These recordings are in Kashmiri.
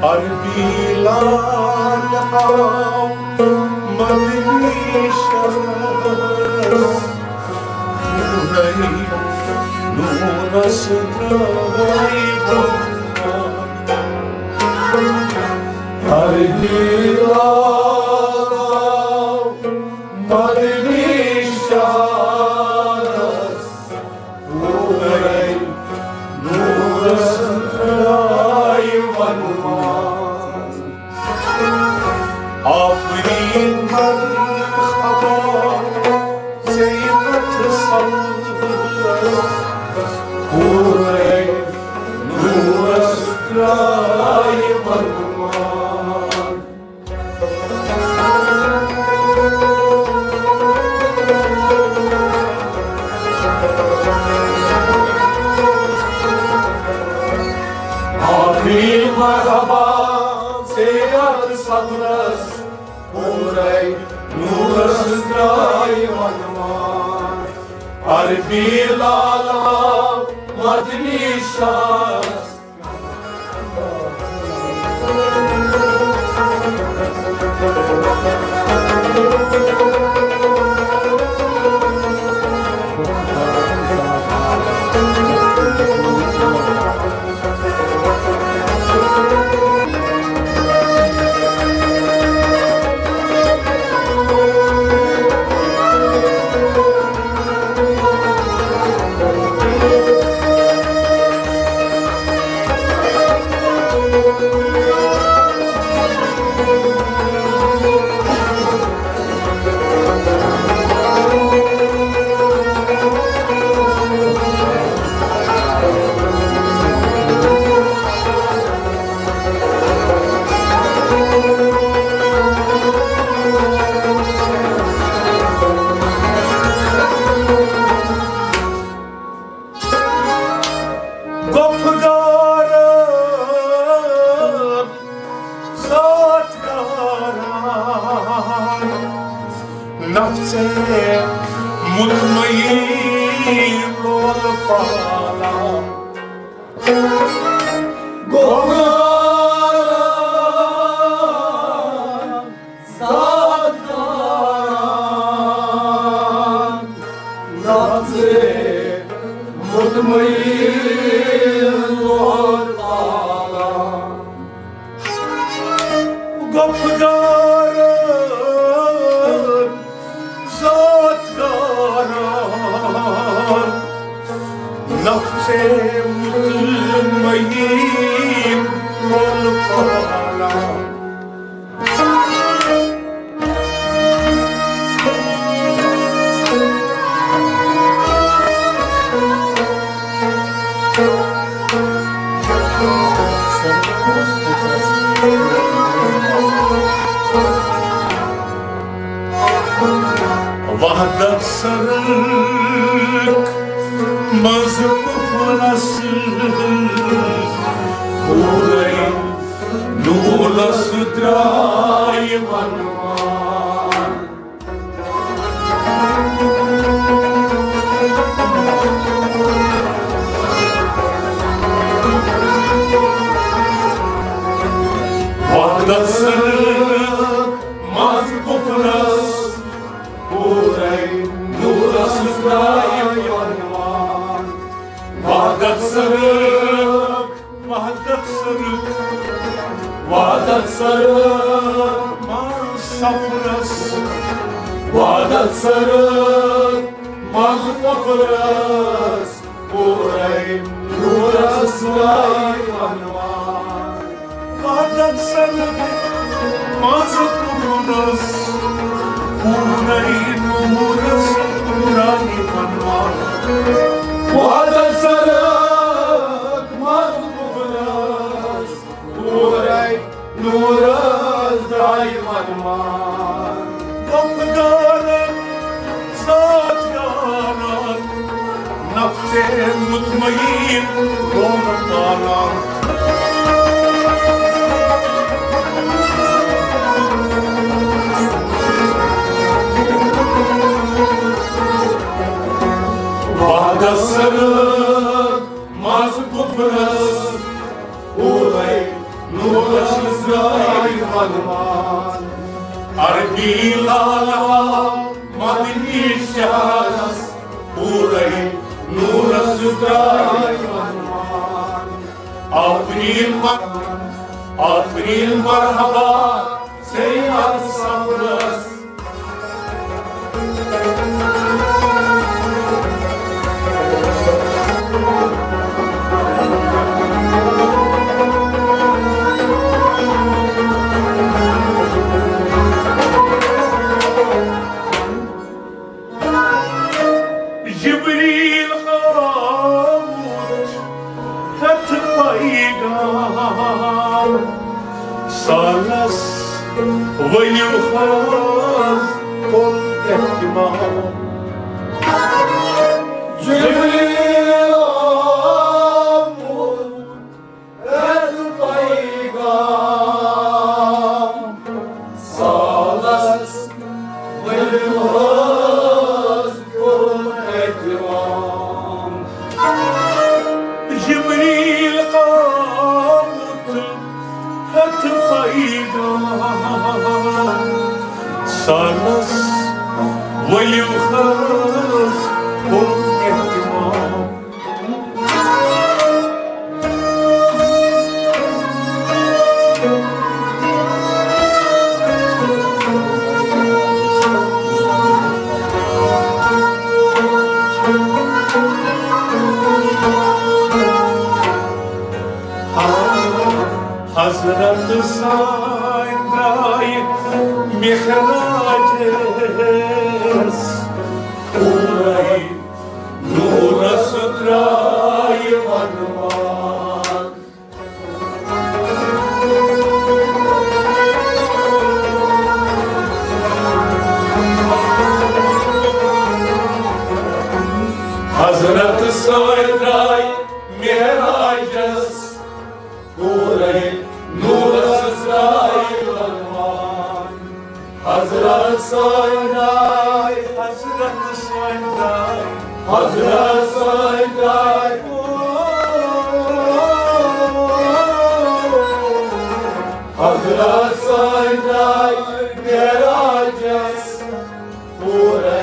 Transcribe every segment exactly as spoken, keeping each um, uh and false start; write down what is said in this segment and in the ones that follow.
عربی لال آو مدنی شہرس، پورے نورس درٛاے بنگال۔ عربی لال آو مدنی شہرس، پورے نورس درٛاے بنگال۔ آفرین مرحبا زینت سبز، پورے نورس درٛاے بنگال۔ آفرین مرحبا زینت سبزس، پورے نورس درٛاے بنگال۔ عربی لال آو مدنی شہرس۔ گۄپھٕ گاران، ذات گاران، نفسِ مطمئن لول پالان۔ گۄپھٕ گاران، ذات گاران، نفسِ مطمئن لول پالان۔ گۄپھٕ گاران، ذات گاران، نفسِ مطمئن لول پالان۔ وحدت سرک منٛز کفرس، پورے نورس درٛاے بنگال۔ وحدت سرک منٛز کفرس، پورے نورس درٛاے بنگال۔ وحدت سرک، وحدت سرک، وحدت سرک منٛز سفرس، وحدت سرک منٛز سفرس، پورے نورس درٛاے بنگال۔ وحدت سرک منٛز کفرس، پورے نورس درٛاے بنگال۔ وحدت سرک منٛز کفرس، پورے نورس درٛاے بنگال۔ گۄپھٕ گاران، ذات گاران، نفسِ مطمئن لول پالان۔ وحدت سرک منٛز کفرس، پورے نورس عربی لال آو مدنی شہرس، پورے نورس درٛاے ونوان۔ آفرین مر-، آفرین مرحبا سید سفرس۔ جبریل آمُت ہیٚتھ پیغام، سالس ؤلِو حظ کوٚر اہتمام۔ جبریل آمُت ہیٚتھ پیغام، سالس ؤلِو حظ کوٚرُن احترام۔ جبریل آمُت ہیٚتھ پیغام، سالس ؤلِو حظ کوٚرُن احترام۔ حضرت سٲنۍ درٛاے معراجس، پورے نورس درٛاے ونوان۔ حضرت سٲنۍ درٛاے معراجس، پورے نورس درٛاے ونوان۔ حضرت سٲنۍ درٛاے، حضرت سٲنۍ درٛاے، حضرت سٲنۍ درٛاے، حضرت سٲنۍ درٛاے معراجس، پورے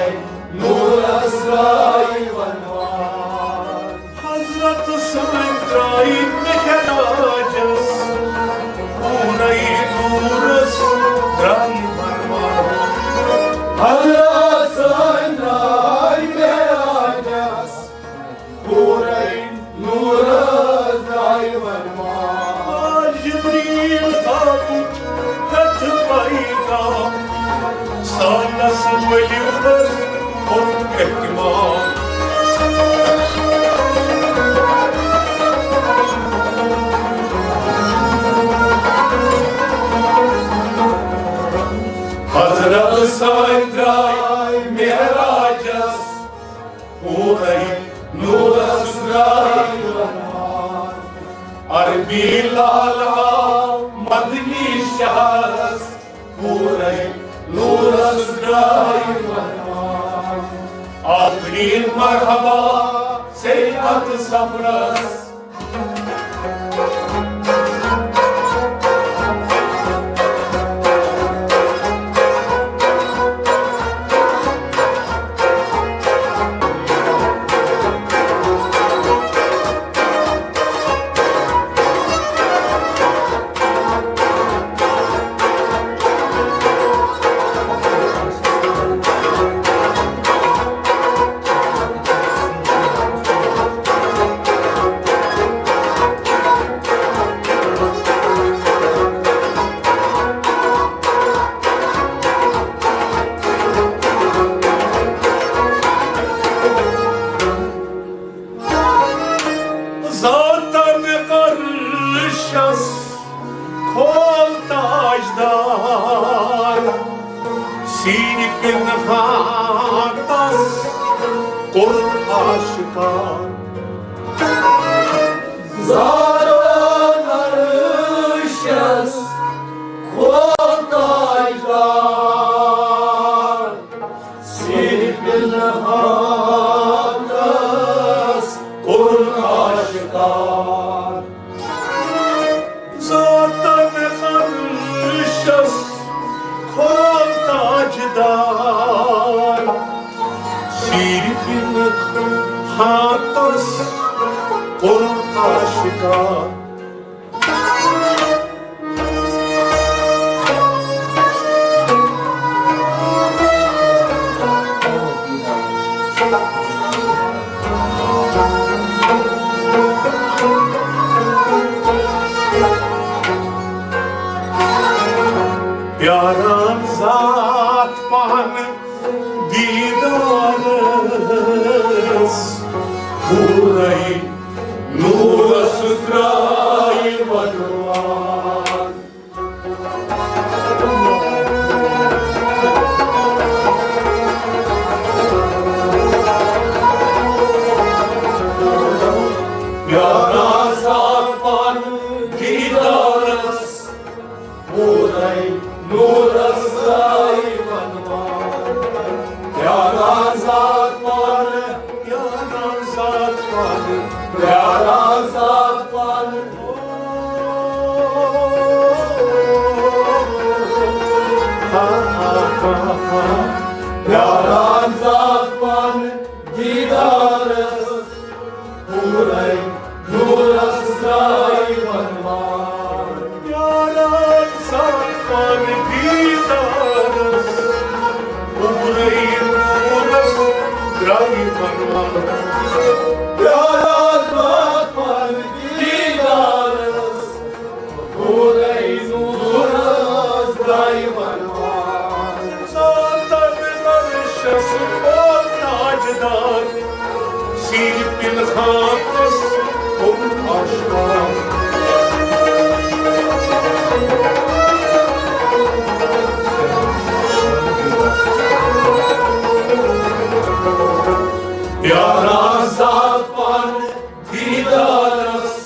نورس درٛاے ونوان۔ حضرت سٲنۍ درٛاے معراجس، پورے نورس درٛاے ونوان۔ حضرت سٲنۍ درٛاے معراجس، پورے نورس درٛاے ونوان۔ جبریل آمُت ہیٚتھ پیغام، سالس ؤلِو حظ کوٚرُن احترام۔ حضرت سٲنۍ درٛاے معراجس، پورے نورس درٛاے ونوان۔ عربی لال آو مدنی شہرس، پورے نورس درٛاے ونوان۔ آفرین مرحبا سید سفرس۔ ذاتن عرشس کھول تاجدار، سیرِ پنہان تس کوٚر آشکار۔ ذاتن عرشس کھول تاجدار، سیرِ پنہان تس کوٚر آشکار۔ ذاتن عرشس ہاتس کوٚرُن آشکار۔ پیاران ذات پہن دیدارس، پورے نورس درٛاے وۄنۍ وار۔ پیاران ذات پہن دیدارس، پورے نورس درٛاے وۄنۍ وار۔ پیاران ذات پہن، پیاران ذات پہن، پیاران ذات پہن۔ پیاران ذات پہن دیدارس، پورے نورس درٛاے وۄنۍ وار۔ پیاران ذات پہن دیدارس، پورے نورس درٛاے وۄنۍ وار۔ پیاران ذات پہن دیدارس، پورے نورس درٛاے وۄنۍ وار۔ ذاتن عرشس کوٚر تاجدار، سیرِ پنہانس کوٚر آشکار۔ پیاران ذات پہن دیدارس،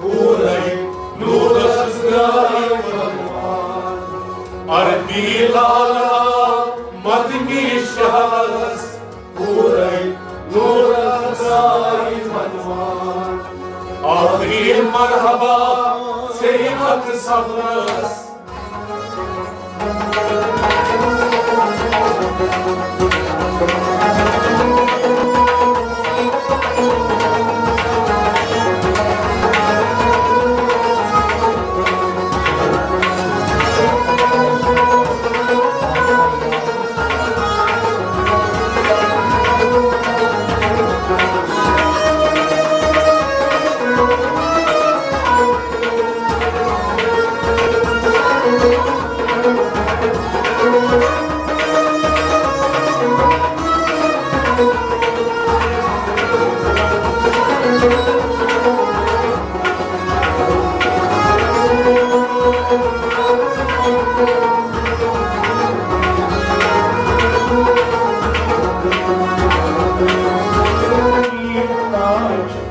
پورے نورس درٛاے وۄنۍ وار۔ عربی لال آو مدنی شہرس، پورے نورس درٛاے وۄنۍ وار۔ آخری مرحبا سیرِ اتھ سفرس۔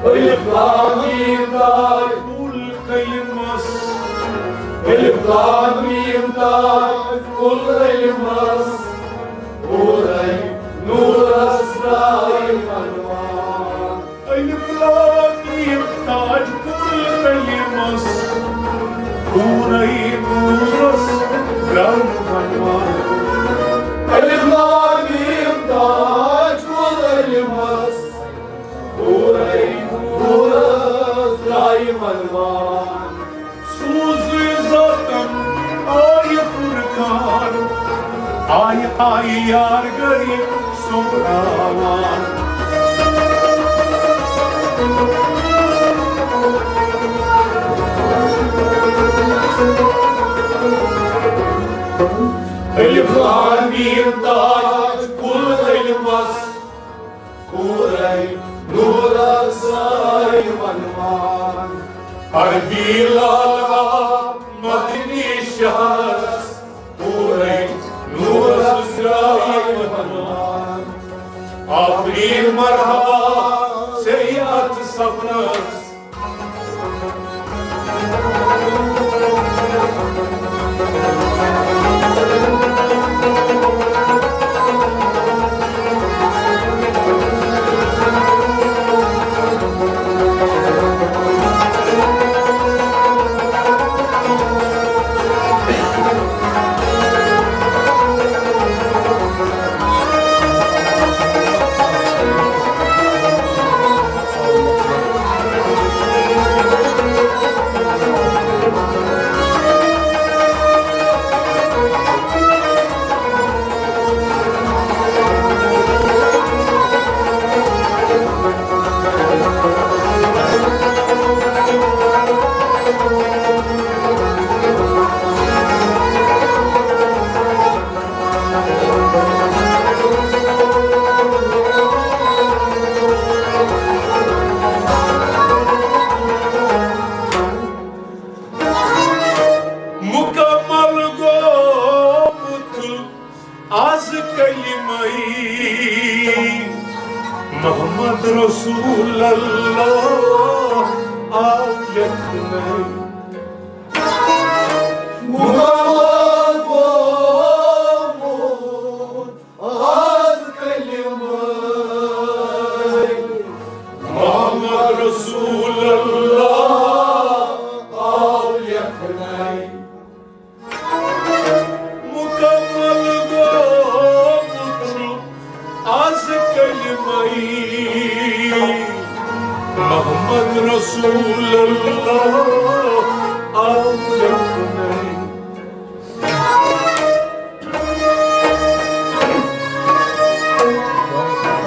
الف لام میم تاج کل علمس۔ الف لام میم تاج کل علمس۔ پورے نورس درٛاے وۄنۍ وار۔ الف لام میم تاج کل علمس۔ پورے نورس درٛاے وۄنۍ وار۔ الف لام میم تاج کل علمس۔ پورے نورس درٛاے وۄنۍ وار۔ سوٗزُے ذاتن آیہِ فرقان، آیہِ آیہِ یار گرِ سومراوان۔ الف لام میم تاج کل علمس۔ پورے نورس درٛاے وۄنۍ وار۔ عربی لال آو مدنی شہرس۔ پورے نورس درٛاے وۄنۍ وار۔ آخری مرحبا سیرِ اتھ سفرس۔ کلمہٕ محمد رسول اللہ آو لیکھنہٕ۔ مُحمد گوٚمُت آز کلمہٕ محمد رسول اللہ آو لیکھنہٕ۔ مکمل گوٚمُت چھُ از کلمہٕ محمد رسول اللہ آو لیکھنہٕ۔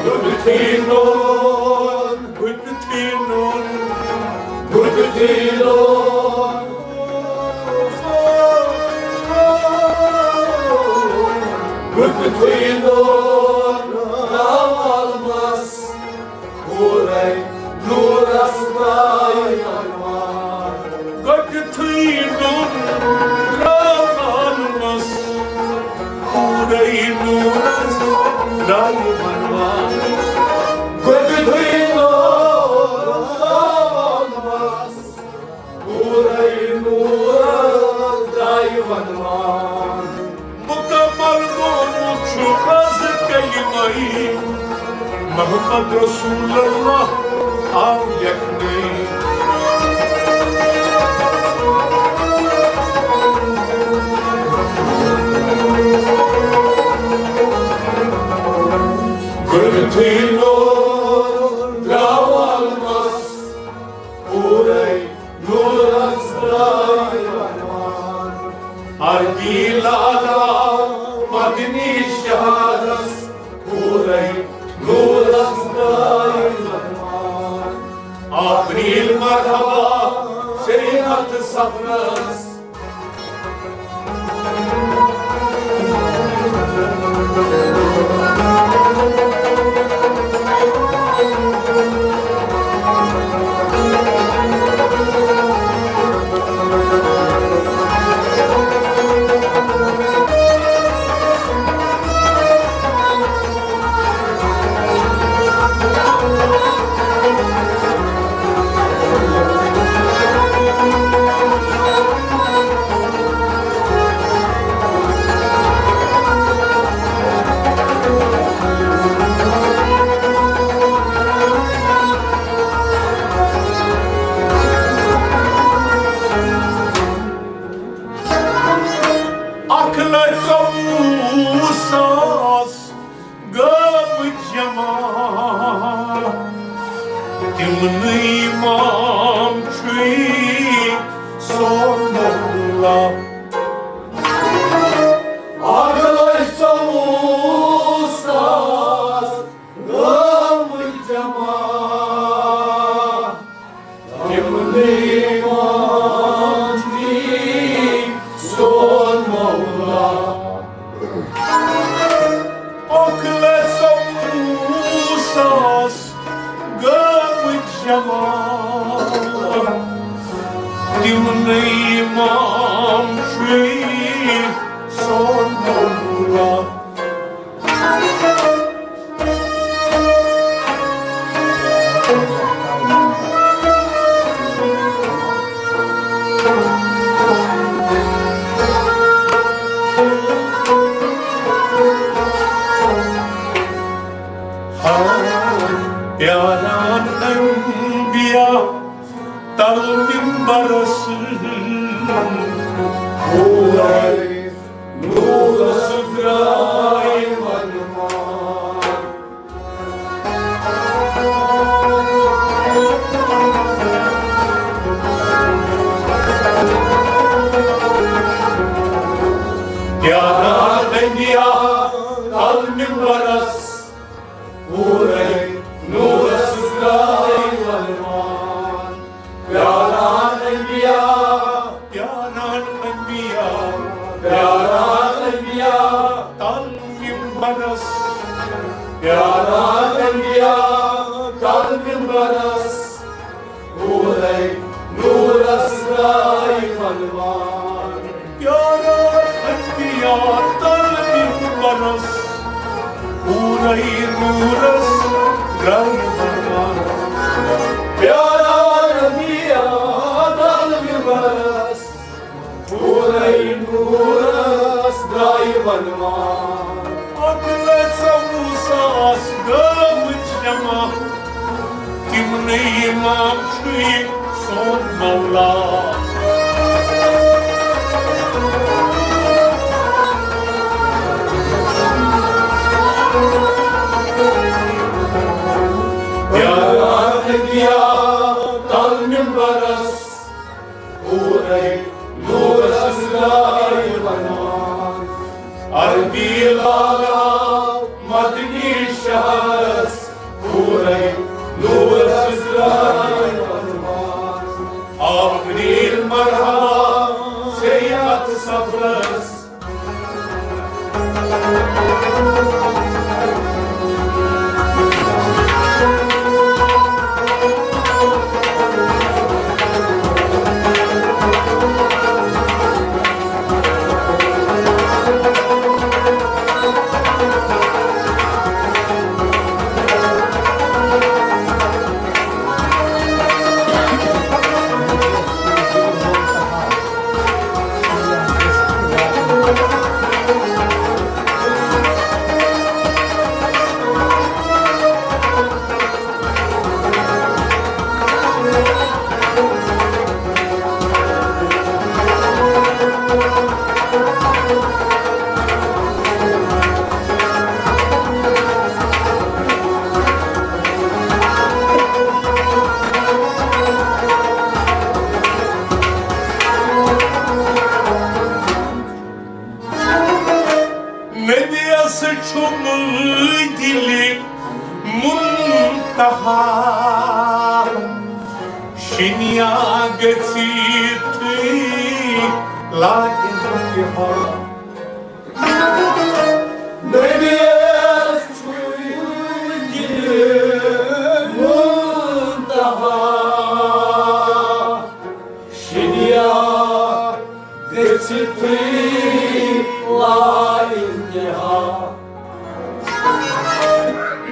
گُتھی نور، گُتھی نور، گُتھی نور، گُتھی نور، راو عالمس، پورے نورس ترٛاے ونوار۔ گُتھی نور، راو عالمس، پورے نورس ترٛاے ونوار۔ گُتھی نور، راو عالمس، پورے نورس ترٛاے ونوار۔ مکمل گوٚمُت چھُ از کلمہٕ محمد رسول اللہ آو لیکھنہٕ۔ گُتھی نور، راو عالمس، پورے نورس ترٛاے ونوار۔ عربی لالا مدنی شہرس، پورے نورس ترٛاے ونوار۔ آفریٖن مرحبا سیرت سفرس۔ اکھ لچھ ژوٚوُہ ساس گٲمٕتۍ جمع، تِمنٕے امام چھُے سون مولا۔ اکھ لچھ ژوٚوُہ ساس گٲمٕتۍ جمع، تِمنٕے امام چھُے سون مولا۔ اکھ لچھ ژوٚوُہ ساس گٲمٕتۍ جمع، تِمنٕے امام چھُے سون مولا۔ پیاران انبیاء تل ممبرس، پورے نورس درٛاے ونوار۔ پیاران انبیاء تل ممبرس، پورے نورس درٛاے ونوار۔ پیاران انبیاء، پیاران انبیاء، پیاران انبیاء تل ممبرس۔ پیاران انبیاء تل ممبرس، پورے نورس درٛاے ونوار۔ پیاران انبیاء تل ممبرس، نورس درٛاے ونوان۔ پیارا نبی آدم برس، پورے نورس درٛاے ونوان۔ اکھ لچھ ژوٚوُہ ساس گٲمٕتۍ جمع، تِمنٕے امام چھُے سون مولا۔ پیارا نبیا تل ممبرس، پورے نورس درٛاے ونوان۔ عربی لالا مدنی شہرس، پورے نورس درٛاے ونوان۔ آفرین مرحبا سید سفرس۔ نبیس چھُ مٲنۍ دِلہِ منتہا، شِنیا گٔژھِتھٕے لا انتہا۔ نبیس چھُ مٲنۍ دِلہِ منتہا، شِنیا گٔژھِتھٕے لا انتہا۔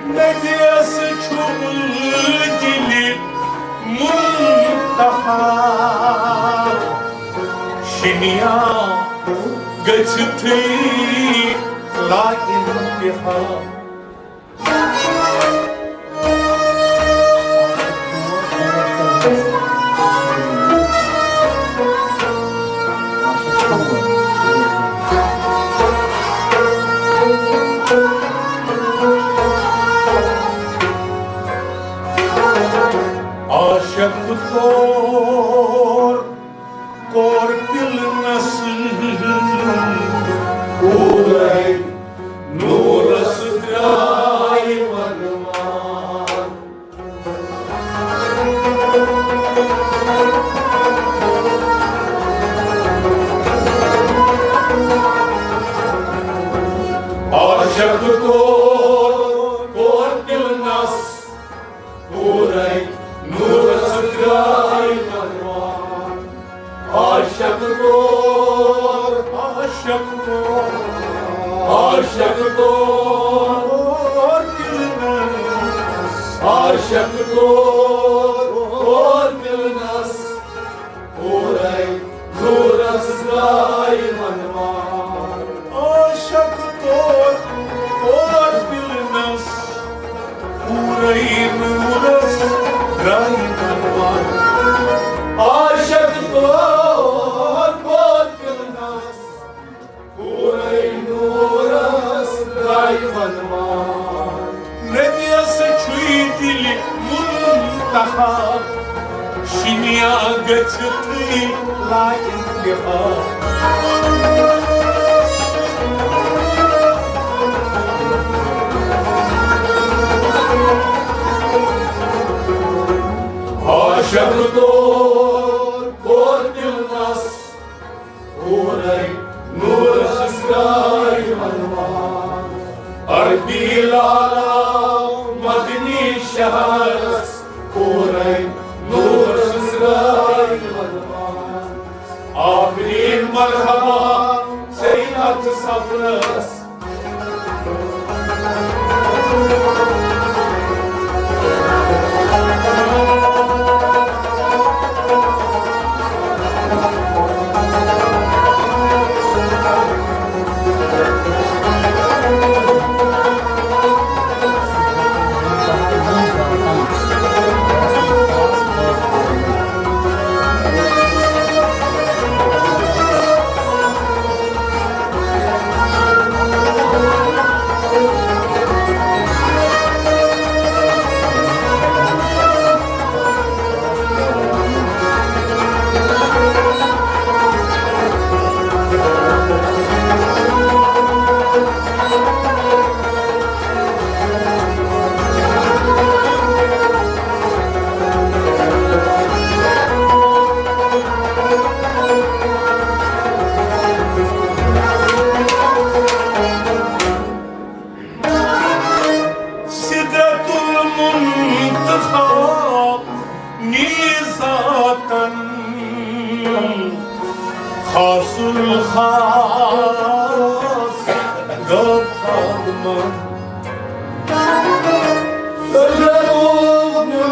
نبیس چھُ مٲنۍ دِلہِ منتہا، شِنیا گٔژھِتھٕے لا انتہا۔ عاشق طور کور پِلنس پورے نورس درٛاے ونوان۔ عاشق طور کور پِلنس پورے نورس درٛاے ونوان۔ عاشق طور، عاشق طور، عاشق طور، عاشق طور، کور پِلنس پورے نورس درٛاے ونوان۔ عاشق طور کور پِلنس پورے نورس درٛاے ونوان۔ عاشق طور کور پِلنس پورے نورس درٛاے ونوان۔ نبیس چھُے دِلہِ منتہا، شِنیا گٔژھِتھٕے لا انتہا۔ عاشق طور کور پِلنس پورے نورس درٛاے ونوان۔ عربی لالا مدنی شہرس پورے نورس درٛاے ونوان۔ آفرین مرحبا سید سفرس۔ سدرة المنتہا نی ذاتن، خاص الخاص گوٚو پالمر۔ سدرة المنتہا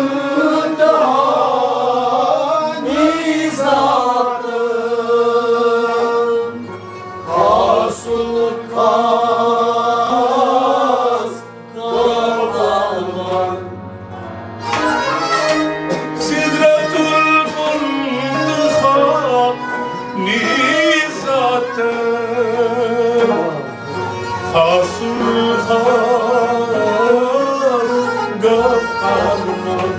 نی ذاتن، خاص الخاص سدرة المنتہا نی ذاتن، خاص الخاص گوٚو پالمر۔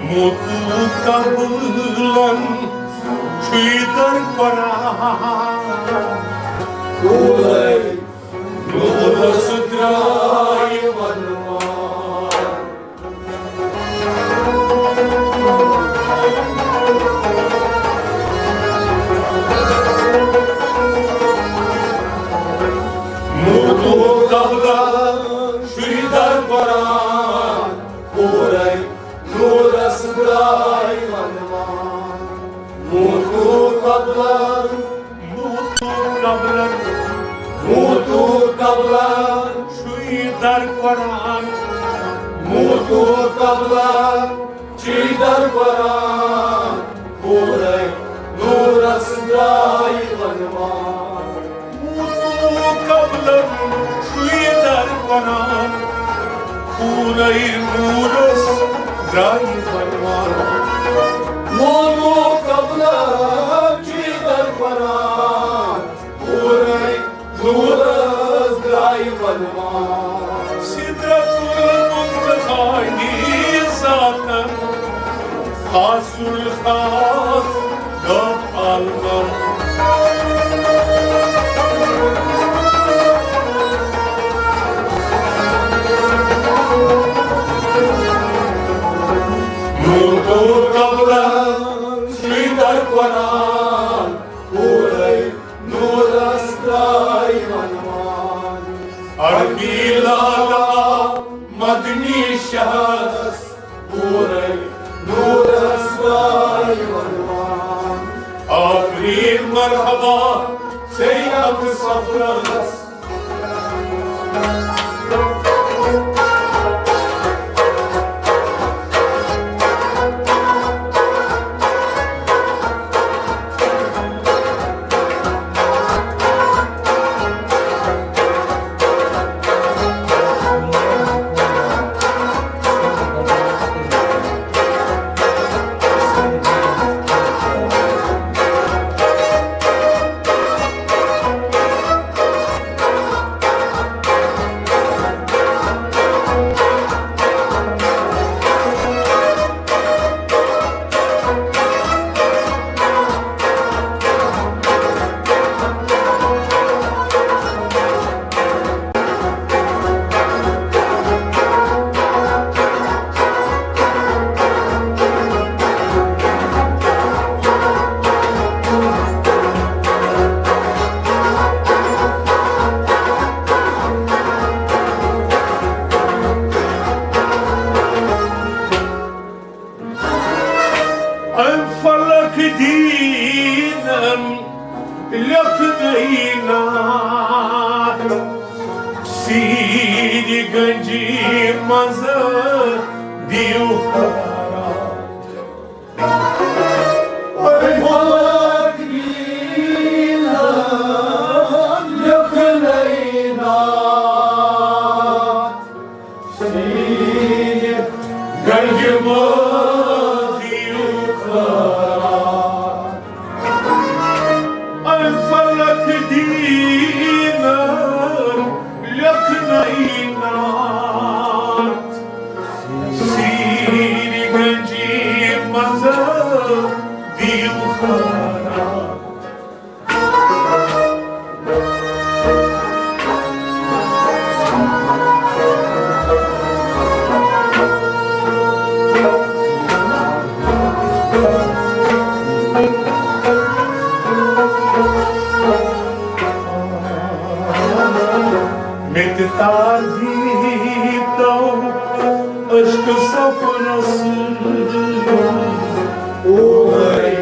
موتو قبلن چھُے در قرآن۔ نورس درٛاے ونوار۔ موتو قبلن چھُے در قرآن، پورے نورس درٛاے ونوار۔ موتو قبلن، موتو قبلن، موتو قبلن چھُے در قرآن۔ موتو قبلن چھُے در قرآن، پورے نورس درٛاے ونوار۔ موتو قبلن چھُے در قرآن، پورے نورس درٛاے ونوار۔ موتو قبلن چھُے در قرآن، پورے نورس درٛاے ونوار۔ سدرة المنتہا نی ذاتن، خاص الخاص گوٚو پالمر۔ موتو قبلن چھُے در قرآن، پورے نورس درٛاے ونوار۔ عربی لاگا مدنی شہرس، پورے نورس درٛاے ونوار۔ آخری مرحبا چھے اتھ سفرس۔ أمۍ فلک دیٖنن لیوٚکھ نعت، سیٖرِ گنجہِ منٛز دِیِو خٲرات۔ أمۍ فلک دیٖنن لیوٚکھ نعت، سیٖرِ گنجہِ منٛز دِیِو خٲرات۔ أمۍ فلک دیٖنن لیوٚکھ نعت، سیٖرِ گنجہِ منٛز دِیِو خٲرات۔ مےٚ تہِ تار دیٖتو عشقہٕ سفرس۔ اوے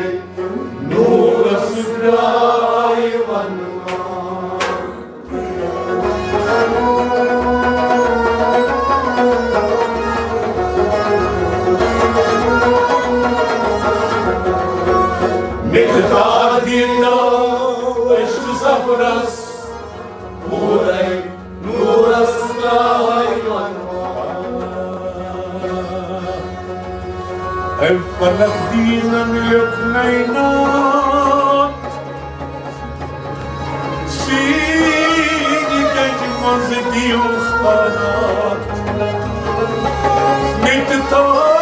نوٗرس درٛاے ونان۔ مےٚ تہِ تار دیٖتو عشقہٕ سفرس۔ اوے نوٗرس درٛاے ونان۔ أمۍ فلک دیٖنن لیوٚکھ نعت، سیٖرِ گنجہِ منٛز دِیِو خٲرات۔ مےٚ تہِ تار